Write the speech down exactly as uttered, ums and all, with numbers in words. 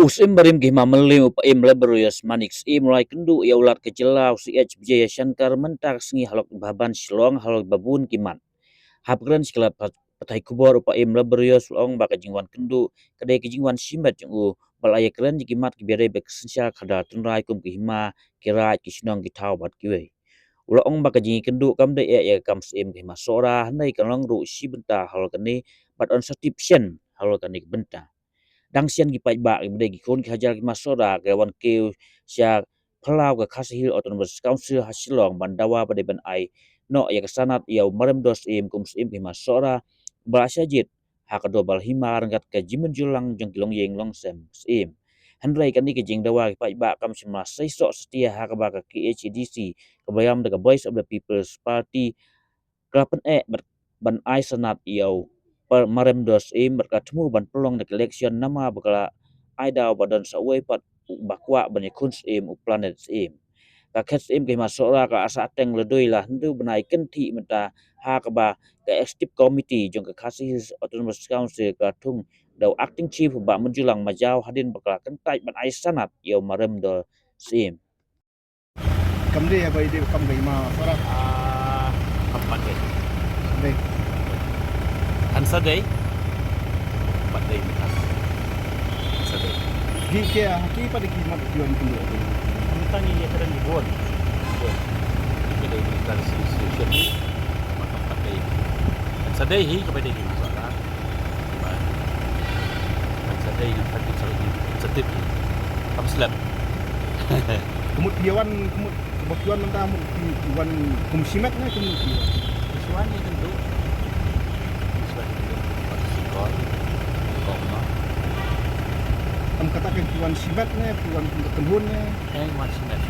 U Syiem barim ka Hima Mylliem u Paiem Laborious Manik Syiem u la ai kynduh ïa u Lat ka jylla u C H Vijayashankar mynta ka sngi halor ka Bhaban Shillong halor ba bun ki mat. Haba kren sha ki lad pathai khubor u Paiem Laborious u la ong ba ka jingwan kynduh ka dei ka jingwan shimet jong u ba la ïakren ïa ki mat kiba ïadei bad ka synshar khadar tynrai kum ki hima, ki raid, ki shnong, ki thaw bad kiwei. U la ong ba ka jingïakynduh kam dei eh ïa ka kam Syiem ka Hima Sohra hynrei kan long ruh shi bynta halor kane bad yn sa tip shen halor kane ka bynta. Dang shen ki paidbah kiba dei ki khun ki hajar ki Hima Sohra ki la wan kiew sha phyllaw ka Khasi Hills Autonomous Council ha Shillong ban dawa ba dei ban ai noh ïa ka sanad ïa u Maremdor Syiem kum Syiem ka Hima Sohra ba la shah jied ha ka dorbar hima ryngkat ka jingmynjur lang jong ki longïing longsem Syiem. Hynrei kane ka jingdawa ki paidbah kam shym la seisoh satia ha kaba ka K H A D C kaba ïam da ka Voice of the People's Party ka la pyneh bad ban ai sanad ïa u Maremdor Syiem bad ka la thmu ban pynlong da ka election namar ba ka la ai daw ba don sa uwei pat uba kwah ban ïakhun Syiem u Planet Syiem. Ka khet Syiem ka Hima Sohra ka la sah teng la dei la hynriew bnai kynthih mynta ha kaba ka Executive Committee jong ka Khasi Hills Autonomous Council ka la thung da u Acting Chief u Bah Mynjurlang Majaw hadien ba ka la kyntait ban ai sanad ïa u Maremdor Syiem. Kam dei ba i dei kam dei ma Sohra. Ah, kam pat dei. Dei. Kan sa dei. Pat dei mynta. Kan sa dei. Hi ke ha ki pat dei ki mat ki wan ki dei. Mynta ngi ïa ka dang ki bun. Bun. Ki dei ki dei solution ni. Kam pat dei. Kan sa dei hi ka pat dei ki ma Sohra. Ba kan sa dei ngan pynshai sa dei. Sa tip hi. Kam slem. Ka mut phi wan, ka mut ba phi wan mynta, ka mut phi wan kum shimet ne kum phi wan? Phi wan ne kynduh. Phi wan ne kynduh. Ba phi kol. Kol no. Em, kata ka phi wan shimet ne phi wan kum ka kynhun ne? Eh, wan shimet.